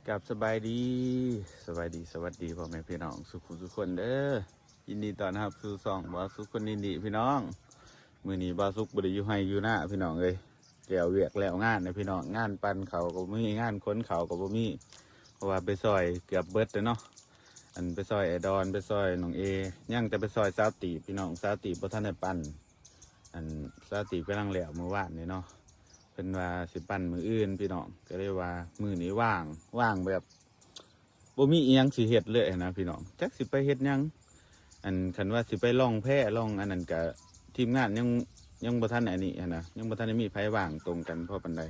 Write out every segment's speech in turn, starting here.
ครับ สบายดี สบายดี สวัสดีพ่อแม่พี่น้องสุขุสุคนเด้อ ยินดีต้อนรับสู่ช่องบ่าวสุขคนอินดี้พี่น้อง มื้อนี้บ่าวสุขบ่ได้อยู่ไร่อยู่นาพี่น้องเอ้ย แล้วเวียกแล้วงานนะพี่น้อง งานปั่นข้าวก็บ่มี งานขนข้าวก็บ่มี เพราะว่าไปซ่อยเกือบเบิดแล้วเนาะ อันไปซ่อยอ้ายดอน ไปซ่อยน้องเอ ยังแต่ไปซ่อยสาวตีบพี่น้อง สาวตีบบ่ทันได้ปั่น อันสาวตีบกำลังแล้วมื้อวานนี้เนาะ เพิ่นว่าสิปั่นมื้ออื่นพี่น้อง ก็เลยว่ามื้อนี้ว่าง ว่างแบบ บ่มีอิหยังสิเฮ็ดเลยหั้นนะพี่น้อง จักสิไปเฮ็ดหยัง อันคันว่าสิไปล่องแพล่องอันนั้นก็ทีมงานยัง ยังบ่ทันอันนี้หั้นนะ ยังบ่ทันได้มีไผว่างตรงกันพอปานใด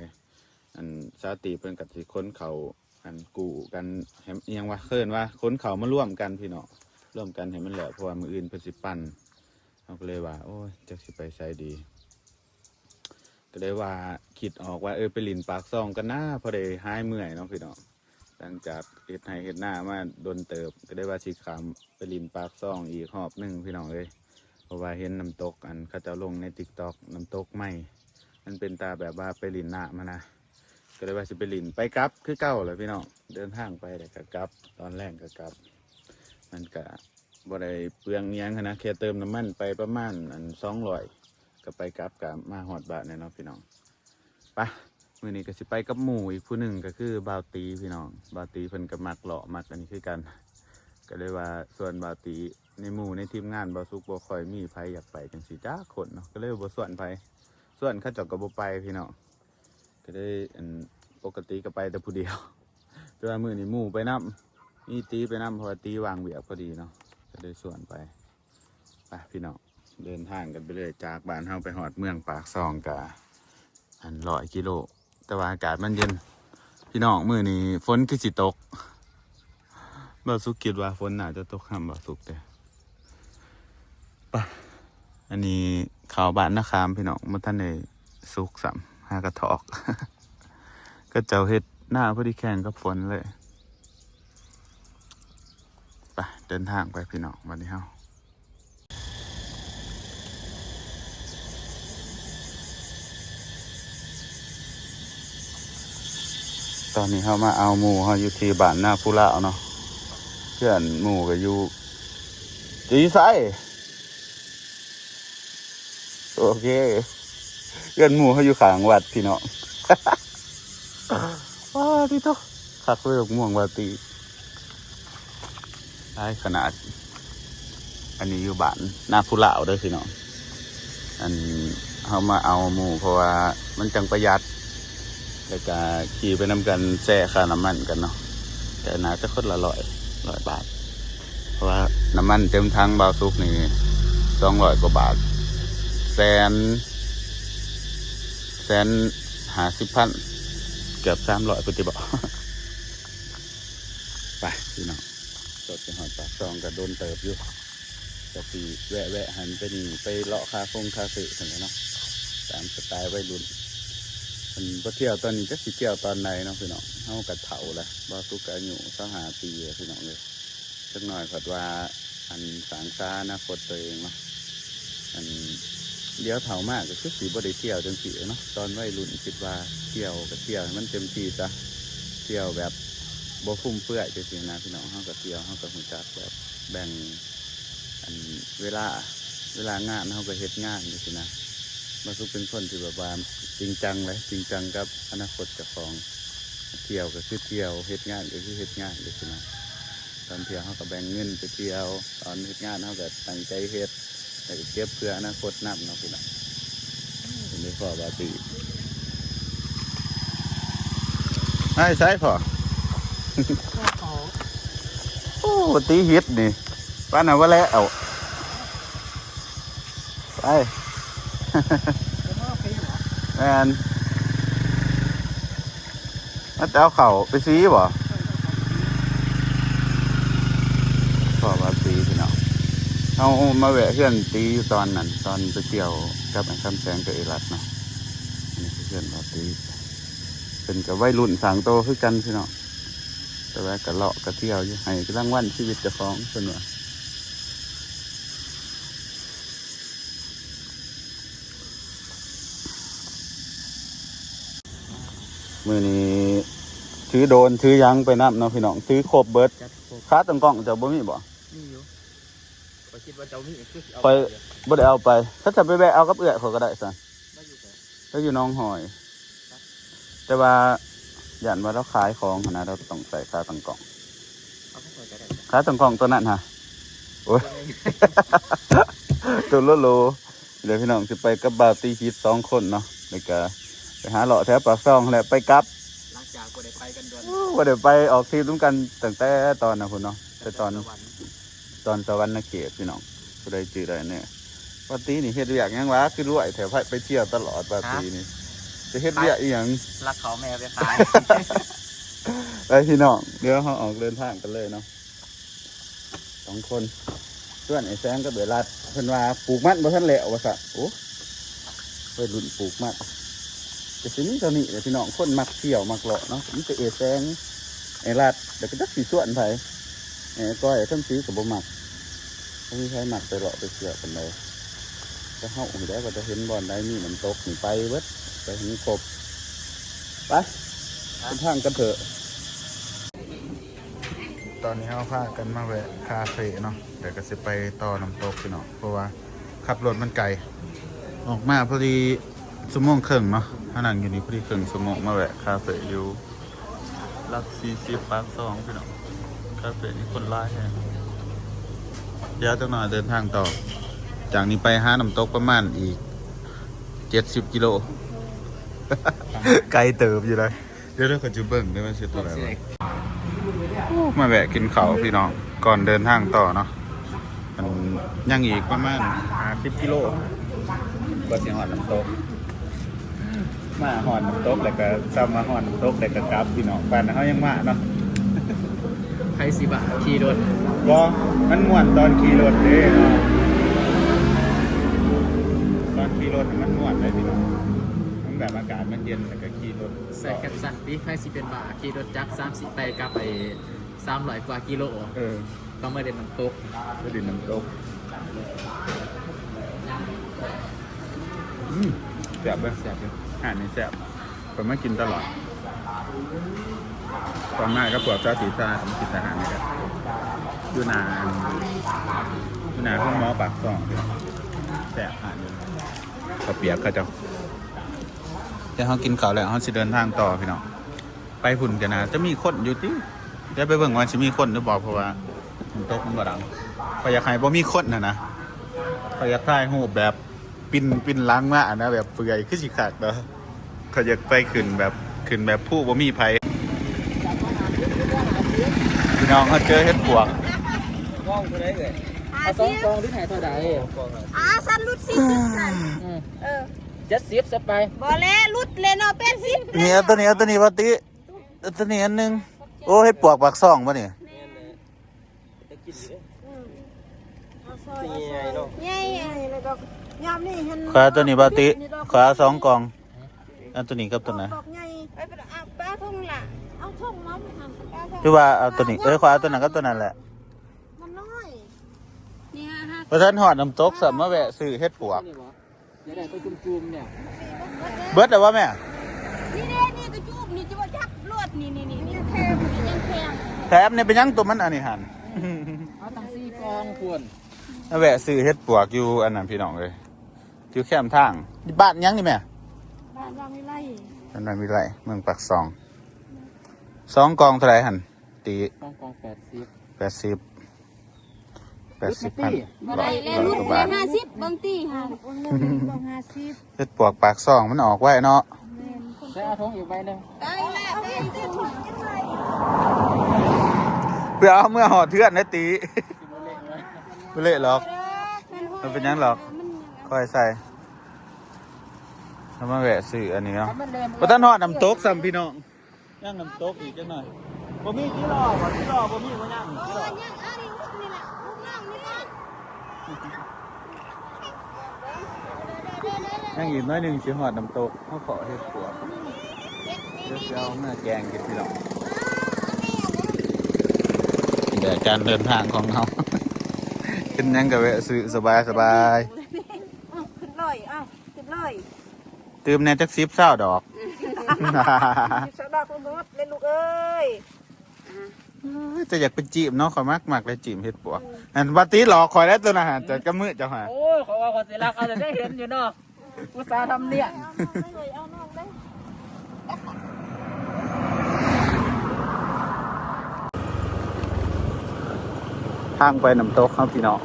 อันสาวตีบเพิ่นก็สิขนเข้า อันกู้กัน แฮม อิหยังวะ เอิ้นว่าขนเข้ามารวมกันพี่น้อง รวมกันให้มันแล้ว เพราะว่ามื้ออื่นเพิ่นสิปั่น เฮาก็เลยว่า โอ้ย จักสิไปไสดี ก็เลยว่าคิดออกว่า เออ ไปหลิ้นปากช่องกันนะ พอได้หายเมื่อยเนาะพี่น้อง หลังจากเฮ็ดไร่เฮ็ดนามาโดนเติบ ก็เลยว่าสิข้ามไปหลิ้นปากช่องอีกรอบหนึ่งพี่น้องเอ้ย เพราะว่าเห็นน้ำตก อันเขาเจ้าลงใน TikTok น้ำตกใหม่ มันเป็นตาแบบว่าไปหลิ้นน้ำหั้นนะ ก็เลยว่าสิไปหลิ้น ไปกลับคือเก่าแหละพี่น้อง เดินทางไปแล้วก็กลับ ตอนแลงก็กลับ มันก็ บ่ได้เปลืองอิหยังหั้นนะ แค่เติมน้ำมันไปประมาณ อัน สองร้อย ก็ไปกลับก็มาฮอดบ้านแล้วเนาะพี่น้อง ไป มื้อนี้ก็สิไปกับหมู่อีกผู้หนึ่ง ก็คือบ่าวตีพี่น้อง บ่าวตีเพิ่นก็มักเลาะมักอันนี้คือกัน ก็เลยว่าชวนบ่าวตี ในหมู่ในทีมงานบ่าวสุขบ่ค่อยมีไผอยากไปจั่งซี้จักคนเนาะ ก็เลยบ่ชวนไผ ชวนเขาเจ้าก็บ่ไปพี่น้อง ก็เลย อัน ปกติก็ไปแต่ผู้เดียว แต่ว่ามื้อนี้หมู่ไปนำ มีตีไปนำ เพราะว่าตีว่างเวียกพอดีเนาะ ก็เลยชวนไป ไปพี่น้อง เดินทางกันไปเลย จากบ้านเฮาไปฮอดเมืองปากช่องก็ อัน ร้อยกิโล แต่ว่าอากาศมันเย็น พี่น้อง มื้อนี้ฝนคือสิตก บ่าวสุขคิดว่าฝนน่าจะตกค่ำ บ่าวสุขเด้ ไป อันนี้เข้าบ้านนาขามพี่น้อง บ่ทันได้สุกซ้ำ หากระถอก เขาเจ้าเฮ็ดนาพอดีแข่งกับฝนเลย ไป เดินทางไปพี่น้อง บัดนี้เฮา ตอนนี้เฮามาเอาหมู่เฮาอยู่ที่บ้านนาภูลาวเนาะ เพื่อนหมู่ก็อยู่ อยู่ไส โอเค เพื่อนหมู่เฮาอยู่ข้างวัดพี่น้อง ว้า ติโต คักเลย บักม่วง บ่าวตี หลายขนาด อันนี้อยู่บ้านนาภูลาวเด้อพี่น้อง อันเฮามาเอาหมู่ เพราะว่ามันจั่งประหยัด แล้วก็ขี่ไปนำกัน แชร์ค่าน้ำมันกันเนาะ ก็น่าจะคนละร้อย ร้อยบาท เพราะว่าน้ำมันเต็มถังบ่าวสุขนี่ สองร้อยกว่าบาท แสน แสนห้าสิบพัน เกือบสามร้อยพุ้นติบ่ ไปพี่น้อง รถไปฮอดปากช่องก็โดนเติบอยู่ ก็สิแวะๆ หั้นไปนี่ ไปเลาะคาฟงคาเฟ่ซั่นแหละเนาะ ตามสไตล์วัยรุ่น อันบ่เที่ยวตอนนี้จักสิเที่ยวตอนใดเนาะพี่น้อง เฮาก็เฒ่าแล้ว บ่าวสุขก็อายุซาวห้าปีแล้วพี่น้องเอ้ย จักหน่อยพัดว่า อันสร้างสาอนาคตตัวเองเนาะ อันเดี๋ยวเฒ่ามาก็คือสิบ่ได้เที่ยวจั่งซี้เนาะ ตอนวัยรุ่นคิดว่าเที่ยวก็เที่ยวให้มันเต็มที่ซะ เที่ยวแบบบ่ฟุ่มเฟือยจั่งซี้นะพี่น้อง เฮาก็เที่ยว เฮาก็รู้จักแบบแบ่ง อันเวลา เวลางานเฮาก็เฮ็ดงานจั่งซี้นะ บ่าวสุขเป็นคนที่แบบว่าจริงจังเลย จริงจังกับอนาคตเจ้าของ เที่ยวก็คือเที่ยว เฮ็ดงานก็คือเฮ็ดงานจั่งซี้นะ ตอนเที่ยวเฮาก็แบ่งเงินไปเที่ยว ตอนเฮ็ดงานเฮาก็ตั้งใจเฮ็ด แล้วก็เก็บเพื่ออนาคตนำเนาะพี่น้อง เห็นได้พ้อบ่าวตี ไอ้ไสพ้อ โอ้ ตีหิดนี่ ปานนั้นว่าแล้ว ไป แม่น มาแต่เอาเข้าไปสีบ่ พ้อบ่าวตีพี่น้อง เฮามาแวะเฮือนตีอยู่ตอนนั้น ตอนไปเที่ยวกับไอ้คำแสงกับไอ้รัดเนาะ อันนี้คือเฮือนบ่าวตี เพิ่นก็วัยรุ่นสร้างโตคือกันพี่น้อง แต่ว่าก็เลาะก็เที่ยวอยู่ ให้รางวัลชีวิตเจ้าของเพิ่นว่า ມື້ນີ້ຖືໂດຣນຖືຫຍັງໄປນຳເນາະພີ່ນ້ອງ ຖືຄົບເບິດ. ຂາຕັ້ງກ້ອງເຈົ້າບໍ່ມີບໍ່? ມີຢູ່ ຂ້ອຍຄິດວ່າເຈົ້າມີ ຄືຊິເອົາ ຂ້ອຍບໍ່ໄດ້ເອົາໄປ. ຄັນຊັ້ນໄປແວະເອົາກັບເອື້ອຍຂ້ອຍກໍໄດ້ຊັ້ນ. ລາວຢູ່ໃສ? ລາວຢູ່ໜອງຫອຍ. ແຕ່ວ່າຢ້ານວ່າລາວຂາຍຂອງຫັ້ນນະ ລາວຕ້ອງໃສ່ຂາຕັ້ງກ້ອງ. ເອົາຂອງຂ້ອຍກໍໄດ້. ຂາຕັ້ງກ້ອງຕົວນັ້ນຫະ? ໂອ້ຍ ໂຕໂລໂລ. ເດີພີ່ນ້ອງ ຊິໄປກັບບ່າວຕີຮີດສອງຄົນເນາະ ແລ້ວກະໄປຫາເລາະແຖວປາກຊ່ອງແຫຼະ ໄປກັບ. ຫຼັງຈາກບໍ່ໄດ້ໄປກັນດົນ ໂອ້ ບໍ່ໄດ້ໄປອອກທຣິບນຳກັນຕັ້ງແຕ່ຕອນນັ້ນພຸ້ນເນາະ ແຕ່ຕອນ ຕອນສະຫວັນນະເຂດພີ່ນ້ອງ ຜູ້ໃດຈື່ໄດ້ແດ່? ປາຕີນີ້ເຮັດວຽກຫຍັງວະ ຄືລວຍແທ້ ໄປ ໄປທ່ຽວຕະຫຼອດປາຕີນີ້. ຈະເຮັດວຽກອີ່ຫຍັງ? ລັກເຂົ້າແມ່ໄປຂາຍ. ໄປພີ່ນ້ອງ ດຽວເຮົາອອກເດີນທາງກັນເລີຍເນາະ. ສອງຄົນ ຊວນໄອ້ແສງກັບເອື້ອຍລັດ ເພິ່ນວ່າປູກມັນບໍ່ທັນແລ້ວວ່າຊັ້ນ. ໂອ້ ໄວລຸ້ນປູກມັນ ກໍຊິມີເທົ່ານີ້ແຫຼະພີ່ນ້ອງ ຄົນມັກທ່ຽວມັກເລາະເນາະ ມີແຕ່ເອື້ອຍແສງ ໄອ້ລັດ ແລ້ວກໍຈັກຊິຊວນໃຜ. ແອ ກ້ອຍ ຄຳສີກໍບໍ່ມັກ ບໍ່ມີໃຜມັກໄປເລາະໄປທ່ຽວປານໃດ. ແຕ່ເຮົານີ້ແຫຼະ ວ່າຈະເຫັນບ່ອນໃດມີນ້ຳຕົກນີ້ໄປເບິດ ໄປໃຫ້ມັນຄົບ. ໄປ ເດີນທາງກັນເຖາະ. ຕອນນີ້ເຮົາພາກັນມາແວະຄາເຟເນາະ ແລ້ວກໍຊິໄປຕໍ່ນ້ຳຕົກພີ່ນ້ອງ ເພາະວ່າຂັບລົດມັນໄກ ອອກມາພໍດີຊົ່ວໂມງເຄິ່ງເນາະ ເຮົານັ່ງຢູ່ນີ້ພໍດີເຄິ່ງຊົ່ວໂມງ ມາແວະຄາເຟຢູ່ຫຼັກສີ່ສິບ ປາກຊ່ອງພີ່ນ້ອງ. ຄາເຟນີ້ຄົນຫຼາຍແຮງ. ດຽວຈັກໜ່ອຍເດີນທາງຕໍ່ ຈາກນີ້ໄປຫານ້ຳຕົກປະມານອີກເຈັດສິບກິໂລ ໄກເຕີບຢູ່ເດ້. ດຽວ ດຽວຂ້ອຍຈະເບິ່ງເດີວ່າຊິເທົ່າໃດວະ. ໂອ້ ມາແວະກິນເຂົ້າພີ່ນ້ອງ ກ່ອນເດີນທາງຕໍ່ເນາະ. ມັນຍັງອີກປະມານຫ້າສິບກິໂລກວ່າຊິຮອດນ້ຳຕົກ. ມາຮອດນ້ຳຕົກແລ້ວກໍຊ້ຳມາຮອດນ້ຳຕົກແລ້ວກໍກັບພີ່ນ້ອງ. ປານເຮົາຍັງມາເນາະ. ໃຜຊິບ້າຂີ່ລົດ? ບໍ່ ມັນມ່ວນຕອນຂີ່ລົດເດ້ເນາະ. ຕອນຂີ່ລົດມັນມ່ວນເດ້ພີ່ນ້ອງ. ມັນແບບອາກາດມັນເຢັນ ແລ້ວກໍຂີ່ລົດ ໃສ່ແຄັບຊັນຕິ ໃຜຊິເປັນບ້າ ຂີ່ລົດຈັກສາມສິບ ໄປກັບໄອ້ສາມຮ້ອຍກວ່າກິໂລ. ເອີ ຕ້ອງມາຫຼິ້ນນ້ຳຕົກ ໄປຫຼິ້ນນ້ຳຕົກ. ອືມ ແຊບເດ້ ແຊບຢູ່ ຮ້ານນີ້ແຊບ ຂ້ອຍມາກິນຕະຫຼອດ. ຕອນມາກັບພວກຊາວສີຊາ ມາກິນອາຫານນີ້ແຫຼະ ຢູ່ໜ້າ ຢູ່ໜ້າໂຮງໝໍປາກຊ່ອງ. ແຊບ ຮ້ານນີ້ ເຂົ້າປຽກເຂົາເຈົ້າ. ແຕ່ເຮົາກິນເຂົ້າແລ້ວ ເຮົາຊິເດີນທາງຕໍ່ພີ່ນ້ອງ. ໄປພຸ້ນກໍໜ້າຈະມີຄົນຢູ່ຕິ ດຽວໄປເບິ່ງວ່າຊິມີຄົນຫຼືບໍ່ ເພາະວ່າຝົນຕົກມັນບໍ່ດັງ. ຂ້ອຍຢາກໃຫ້ບໍ່ມີຄົນຫັ້ນນະ ຂ້ອຍຢາກຖ່າຍຮູບແບບປິ່ນ ປິ່ນຫຼັງມາຫັ້ນນະ ແບບເປື່ອຍ ຄືຊິຄັກເນາະ. ຂ້ອຍຢາກໄປຂຶ້ນແບບ ຂຶ້ນແບບພູບໍ່ມີໃຜ. ພີ່ນ້ອງ ເຮົາເຈີເຫັດປວກ ກ້ອງເທົ່າໃດເອີຍ? ເອົາສອງກ້ອງ ຫຼືໃຫ້ເທົ່າໃດ? ອ່າ ຊັ້ນຫຼຸດສີ່ສິບຊັ້ນ ອືມ ເອີ ເຈັດສິບຊະໄປ. ບໍ່ແລະ ຫຼຸດແລ້ວເນາະ ແປດສິບ. ນີ້ ເອົາຕົວນີ້ ເອົາຕົວນີ້ ວ່າຕິ ເອົາຕົວນີ້ອັນໜຶ່ງ. ໂອ້ ເຫັດປວກປາກຊ່ອງບໍ່ນີ້? ແມ່ນແຫຼະ ຈະກິນຢູ່ເດ້. ອືມ ເອົາຊອຍ ເອົາຊອຍ ໃຫຍ່ເນາະ ໃຫຍ່ ໃຫຍ່ແລ້ວດອກ. ຍາມນີ້ຫັ້ນ ຂ້ອຍເອົາຕົວນີ້ ບ່າວຕິ ຂ້ອຍເອົາສອງກ່ອງ. ເອົາຕົວນີ້ກັບຕົວນັ້ນ ດອກໃຫຍ່ ໄປ ໄປເອົາ ໄປເອົາຖົງລະ ເອົາຖົງມາຫັ້ນ ຫຼືວ່າເອົາຕົວນີ້? ເອີ ຂ້ອຍເອົາຕົວນັ້ນກັບຕົວນັ້ນແຫຼະ ມັນນ້ອຍ. ນີ້ ບໍ່ທັນຮອດນ້ຳຕົກຊ້ຳ ມາແວະຊື້ເຫັດປວກ. ຢາກໄດ້ໂຕຈຸ່ມໆ ນີ້ ເບິດແລ້ວບໍ່ແມ່? ນີ້ເດ້ ນີ້ໂຕຈຸ່ມນີ້ ຈະບໍ່ຈັບໂລດ ນີ້ໆໆ ນີ້ ແຖມ ນີ້ຍັງແຖມ ແຖມນີ້ເປັນຫຍັງ? ໂຕມັນອັນນີ້ຫັ້ນ ເອົາຕັ້ງສີ່ກ່ອງພຸ້ນ. ມາແວະຊື້ເຫັດປວກຢູ່ອັນນັ້ນພີ່ນ້ອງເອີຍ ຢູ່ແຄມທາງ. ບ້ານຫຍັງນີ້ແມ່? ບ້ານວັງວິໄລ ບ້ານວັງວິໄລ ເມືອງປາກຊ່ອງ. ສອງກ່ອງເທົ່າໃດຫັ້ນ? ຕີ ສອງກ່ອງແປດສິບ ແປດສິບ ແປດສິບພັນ. ບໍ່ໄດ້ແລ້ວ ຫຼຸດແຄ່ຫ້າສິບ ເບິ່ງຕີຫັ້ນ ເບິ່ງຫ້າສິບ. ເຫັດປວກປາກຊ່ອງມັນອອກໄວເນາະ. ແມ່ນ ໃສ່ເອົາຖົງອີກໃບໜຶ່ງ ໄດ້ແລ້ວ ເພື່ອເອົາເມືອຮອດເຮືອນໄດ້ຕີ. ບໍ່ເລະຫຼອກ ມັນເປັນຫຍັງຫຼອກ ຄ່ອຍໃສ່. ເຮົາມາແວະຊື້ອັນນີ້ເນາະ ບໍ່ທັນຮອດນ້ຳຕົກຊ້ຳພີ່ນ້ອງ. ຍັງນ້ຳຕົກອີກຈັກໜ້ອຍ. ບໍ່ມີຈີ່ລໍບໍ່? ຈີ່ລໍບໍ່ມີບໍ່? ຍັງ ເອີ ຍັງ ອັນນີ້ລູກນີ້ແຫຼະ ລູກນ້ອງນີ້ແຫຼະ. ຍັງອີກໜ້ອຍໜຶ່ງຊິຮອດນ້ຳຕົກ. ເຮົາເຄາະເຫັດປວກ ດຽວຊິເອົາເມືອແກງກິນພີ່ນ້ອງ. ນີ້ແຫຼະການເດີນທາງຂອງເຮົາ ເຫັນຫຍັງກໍແວະຊື້ສະບາຍໆ. ເອົາ ຂຶ້ນເລີຍ ເອົາ ຂຶ້ນເລີຍ. ຕື່ມແດ່ຈັກສິບຊາວດອກ. ສະດອກໝົດເລີຍລູກເອີຍ. ເອີຍ ແຕ່ຢາກໄປຈີບເນາະ ຂ້ອຍມັກ ມັກໄດ້ຈີບເຫັດປວກ. ອືມ ອັນວ່າຕິຫຼອກຂ້ອຍແລ້ວຕົວນັ້ນຫາ ອືມ ຈະກະມື້ເຈົ້າຫາ. ໂອ້ຍ ຂ້ອຍວ່າຂ້ອຍຊິລັກເອົາ ແຕ່ໄດ້ເຫັນຢູ່ເນາະ ອຸດສ່າທຳນຽມ. ທາງໄປນ້ຳຕົກເຮົາພີ່ນ້ອງ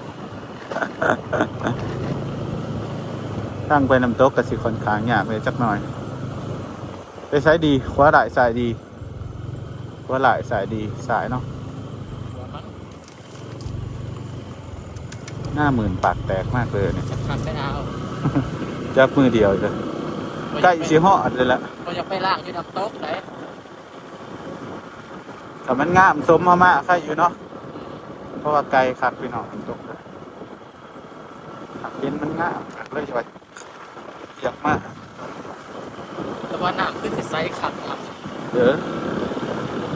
ທາງໄປນ້ຳຕົກກໍຊິຂ້ອນຂ້າງຍາກແດ່ຈັກໜ້ອຍ. ໄປຊ້າຍດີ ຂວາຫຼ້າຍ ຊ້າຍດີ ຂວາຫຼ້າຍ ຊ້າຍດີ ຊ້າຍເນາະ. ໜ້າໝື່ນປາກແຕກມາກເລີຍນີ້ ຄັກແທ້ເອົາ ຈັບມືດຽວເລີຍ ໃກ້ຊິຮອດເລີຍລະ. ບໍ່ຢາກໄປລ້າງຢູ່ນ້ຳຕົກໃດ ຖ້າມັນງາມສົມເຮົາມາໄຄຢູ່ເນາະ ເພາະວ່າໄກຄັກພີ່ນ້ອງ ນ້ຳຕົກ ເຫັນມັນງາມຄັກເລີຍວ່າ ຢາກມາ ແຕ່ວ່ານ້ຳຄືຊິໃສຄັກນະ. ເອີ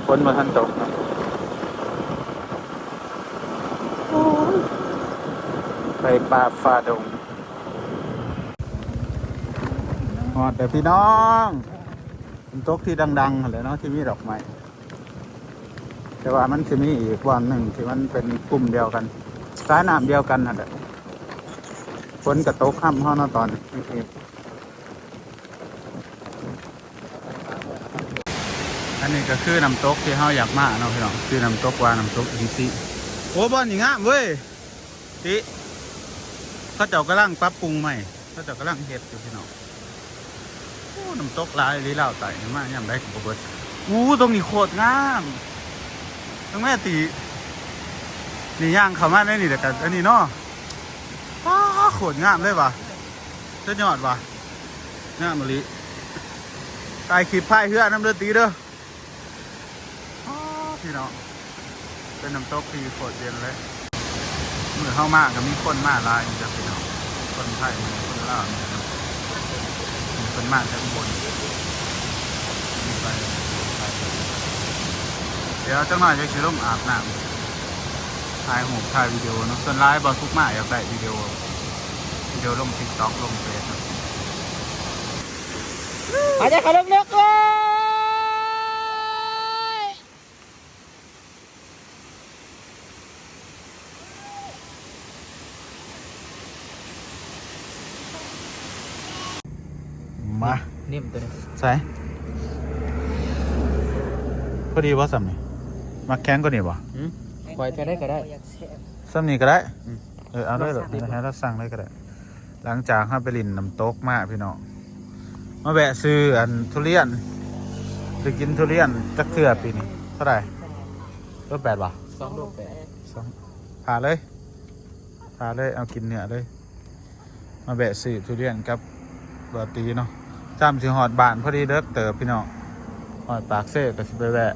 ຝົນບໍ່ທັນຕົກນະ ໂອ້ຍ ໄປປ່າຟ້າດົງ. ຮອດແລ້ວພີ່ນ້ອງ ນ້ຳຕົກທີ່ດັງໆຫັ້ນແຫຼະເນາະ ທີ່ມີດອກໄມ້. ແຕ່ວ່າມັນຊິມີອີກບ່ອນໜຶ່ງທີ່ມັນເປັນກຸ່ມດຽວກັນ ສາຍນ້ຳດຽວກັນຫັ້ນແຫຼະ. ຝົນກະຕົກຮຳເຮົາເນາະຕອນນີ້. ອັນນີ້ກໍຄືນ້ຳຕົກທີ່ເຮົາຢາກມາເນາະພີ່ນ້ອງ ຄືນ້ຳຕົກວ່ານ້ຳຕົກອິນຊີ. ໂອ້ ບ່ອນນີ້ງາມເວີຍ ຕິ ເຂົາເຈົ້າກຳລັງປັບປຸງໃໝ່ ເຂົາເຈົ້າກຳລັງເຮັດຢູ່ພີ່ນ້ອງ. ໂອ້ ນ້ຳຕົກຫຼາຍອີ່ຫຼີ ລາວໃຕ້ນີ້ມາຍາມໃດກໍບໍ່ເບິດ. ອູ້ ຕົງນີ້ໂຄດງາມ ເບິ່ງແມ້ຕິ ນີ້ຍ່າງເຂົ້າມາໃນນີ້ແລ້ວກໍອັນນີ້ເນາະ. ປ້າ ໂຄດງາມເລີຍວ່າ ສຸດຍອດວ່າ ງາມອີ່ຫຼີ. ຖ່າຍຄລິບພາຍເຮືອນຳເດີຕິເດີ. ອໍ ພີ່ນ້ອງ ເປັນນ້ຳຕົກທີ່ໂຄດເຢັນເລີຍ. ມື້ເຮົາມາກໍມີຄົນມາຫຼາຍຢູ່ເດີພີ່ນ້ອງ ຄົນໄທ ຄົນລາວ ມີເພິ່ນມາແຕ່ອຸບົນ. ດຽວຈັກໜ້ອຍຈັ່ງຊິລົງອາບນ້ຳ ຖ່າຍຮູບ ຖ່າຍວິດີໂອເນາະ. ສ່ວນຫຼາຍບ່າວສຸກມາຢາກໄດ້ວິດີໂອ ວິດີໂອລົງຕິກຕັອກ ລົງເຟສເນາະ. ຫາຍໃຈເຂົ້າເລິກໆ ເອີຍ. ມາ ນີ້ ນີ້ຕົວນີ້ ໃສ່ ພໍດີບໍ່ສ່ຳນີ້? ມັກແຂງກວ່ານີ້ບໍ່? ຫືມ ຂ້ອຍຈະໄດ້ກໍໄດ້ ສ່ຳນີ້ກໍໄດ້. ອືມ ເອີ ເອົາເລີຍ ໃຫ້ລາວສັ່ງເລີຍກໍໄດ້. ຫຼັງຈາກເຮົາໄປຫຼິ້ນນ້ຳຕົກມາພີ່ນ້ອງ ມາແວະຊື້ອັນທຸລຽນ ໄດ້ກິນທຸລຽນຈັກເທື່ອປີນີ້? ເທົ່າໃດ? ໂລແປດບໍ່? ສອງໂລແປດ ສອງ ຖ້າເລີຍ ຖ້າເລີຍ ເອົາກິນເນື້ອເລີຍ. ມາແວະຊື້ທຸລຽນກັບ ບໍ່ຕີເນາະ ຈ້ຳຊິຮອດບ້ານພໍດີ ເດິກເຕີບພີ່ນ້ອງ. ຮອດປາກເຊກໍຊິໄປແວະ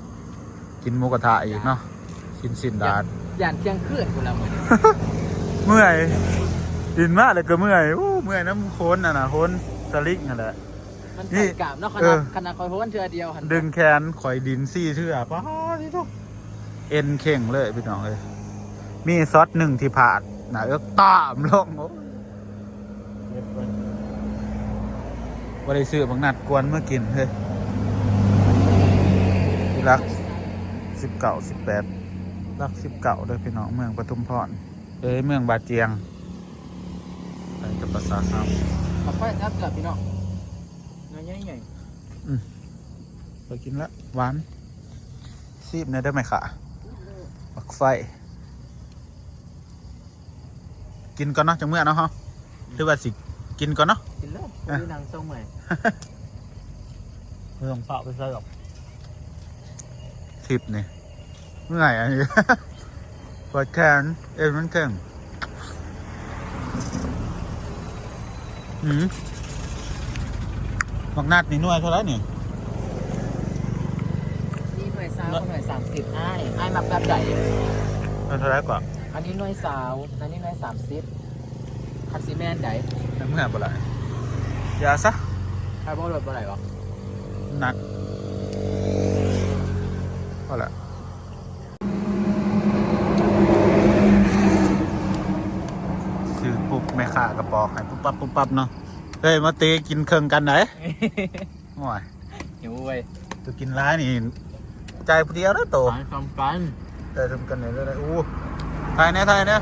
ກິນໝູກະທະອີກເນາະ ກິນຊີ້ນດາດ. ຢ້ານທ່ຽງຄືນພຸ້ນລະມື້ນີ້ ເມື່ອຍ ຫຼິ້ນມາແລ້ວກໍເມື່ອຍ. ໂອ້ ເມື່ອຍນຳໂຄນນັ້ນນະ ໂຄນສະລິງຫັ້ນແຫຼະ. ມັນໃສ່ກາມເນາະ ຂະໜາດ ເອີ ຂະໜາດຂ້ອຍໂຫນເທື່ອດຽວຫັ້ນ ດຶງແຂນຂ້ອຍດິນສີ່ເທື່ອ ປາດໂທ້ ເອັນເຄັ່ງເລີຍພີ່ນ້ອງເອີຍ. ມີຊັອດໜຶ່ງທີ່ພາດ ໜ້າເອິກຕາມລົງ ໂອ້ຍ ເຈັບເວີຍ. ບໍ່ໄດ້ຊື້ບັກນັດກວນມາກິນເຮີ້ຍ. ຫຼັກສິບເກົ້າ ສິບແປດ ຫຼັກສິບເກົ້າເດີພີ່ນ້ອງ ເມືອງປະທຸມພອນ ເອີຍ ເມືອງບາຈຽງ ໃກ້ກັບປະສາດເຮົາ. ບັກໄຟແຊບໆ ພີ່ນ້ອງ ໜ່ວຍໃຫຍ່ໆ. ອືມ ໄປກິນລະ ຫວານ. ຊີມແດ່ເດີແມ່ຄ້າ ບັກໄຟ. ກິນກ່ອນເນາະ ຈັ່ງເມືອເນາະເຮົາ ຫຼືວ່າຊິກິນກ່ອນເນາະ? ກິນເລີຍ ອ່ະ ບໍ່ໄດ້ນັ່ງຊົງເມື່ອຍ ບໍ່ຕ້ອງຟ້າວໄປໃສດອກ. ທຣິບນີ້ເມື່ອຍອັນນີ້ ປວດແຂນ ເອັນມັນເຄັ່ງ. ອືມ ບັກນັດນີ້ໜ່ວຍເທົ່າໃດນີ້? ມີໜ່ວຍຊາວ ໜ່ວຍ ໜ່ວຍສາມສິບ ອ້າຍ ອ້າຍມັກແບບໃດ? ເທົ່າໃດກວ່າ? ອັນນີ້ໜ່ວຍຊາວ ອັນນີ້ໜ່ວຍສາມສິບ ຄັນຊິແມ່ນໃດ? ແຕ່ເມື່ອບໍ່ໄດ້ ຢ່າຊະ ຖ້າບໍ່ລົດບໍ່ໄດ້ບໍ່? ໜັກ ພໍລະ. ຊື້ປຸບ ແມ່ຄ້າກໍປອກໃຫ້ປຸບປັບ ປຸບປັບເນາະ. ເຮີ້ຍ ມາເຕະກິນເຄິ່ງກັນໄດ໋. ໂອ້ຍ ຫິວເວີຍ ໂຕກິນຫຼາຍນີ້ ຈ່າຍຜູ້ດຽວເດີໂຕ ຂາຍສ່ຳກັນ ໄດ້ສ່ຳກັນເລີຍ. ໂອ້ ຖ່າຍແດ່ ຖ່າຍແດ່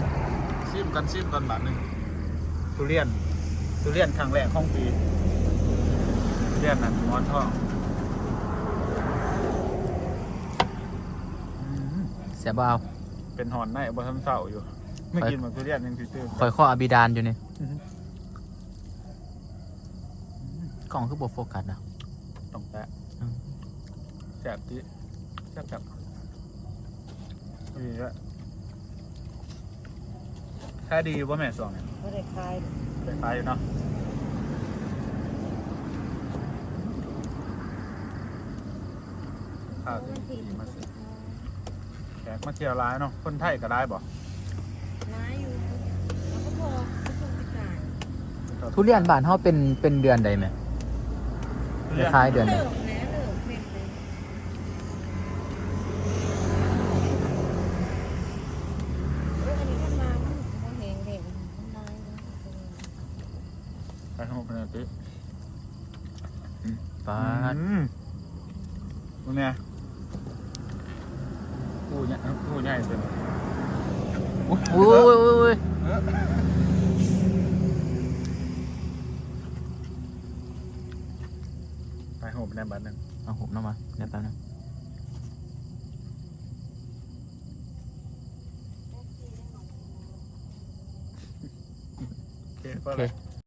ຊີມກັນ ຊີມກັນບາດໜຶ່ງ. ທຸລຽນ ທຸລຽນຄັ້ງແລກຂອງປີ ທຸລຽນນັ້ນໝອນທອງ. ອືມ ແຊບບໍ່? ເປັນຫອນໄນບໍ່ທັນເຊົາຢູ່ ໄປກິນໝາກທຸລຽນຍັງຊິຕື່ນ. ຂ້ອຍຂໍອະບິດານຢູ່ນີ້. ອືຮຶ ກ້ອງຄືບໍ່ໂຟກັສນະ? ຕ້ອງແຕະ. ອືມ ແຊບຕິ ແຊບໆ ດີແລ້ວ. ຂາຍດີຢູ່ບໍ່ແມ່ຊ່ວງນີ້? ບໍ່ໄດ້ຂາຍ. ໄດ້ຂາຍຢູ່ເນາະ. ຂ້າວດີມາຊື້ ແຂກມາທ່ຽວຫຼາຍເນາະ. ຄົນໄທກໍຫຼາຍບໍ່? ຫຼາຍຢູ່ ແລ້ວກໍພໍກະປຸກປີກາຍ. ທຸລຽນບ້ານເຮົາເປັນ ເປັນເດືອນໃດແມ່? ເດືອນ ຄ້າຍໆເດືອນໃດ? ເລີ່ມແລ້ວ ເລີ່ມເປັນເລີຍ. ໂອ້ຍ ອັນນີ້ມັນມາ ມັນບໍ່ແຫ້ງເດ້ ມັນຫຼາຍເນາະ. ໄປເຮົາໄປເນາະຕິ. ອືມ ປາດ ອືມ ເບິ່ງແດ່ ໂອ້ຍ ໂອ້ຍ ໃຫຍ່ເກີນ. ໂອ້ຍ ໂອ້ຍ ໂອ້ຍ ໂອ້ຍ ເອີ ຖ່າຍຮູບໄດ້ບາດໜຶ່ງ. ເອົາຮູບນຳມາ ດຽວແປັບໜຶ່ງ. ໂອເຄ ພໍແລ້ວ.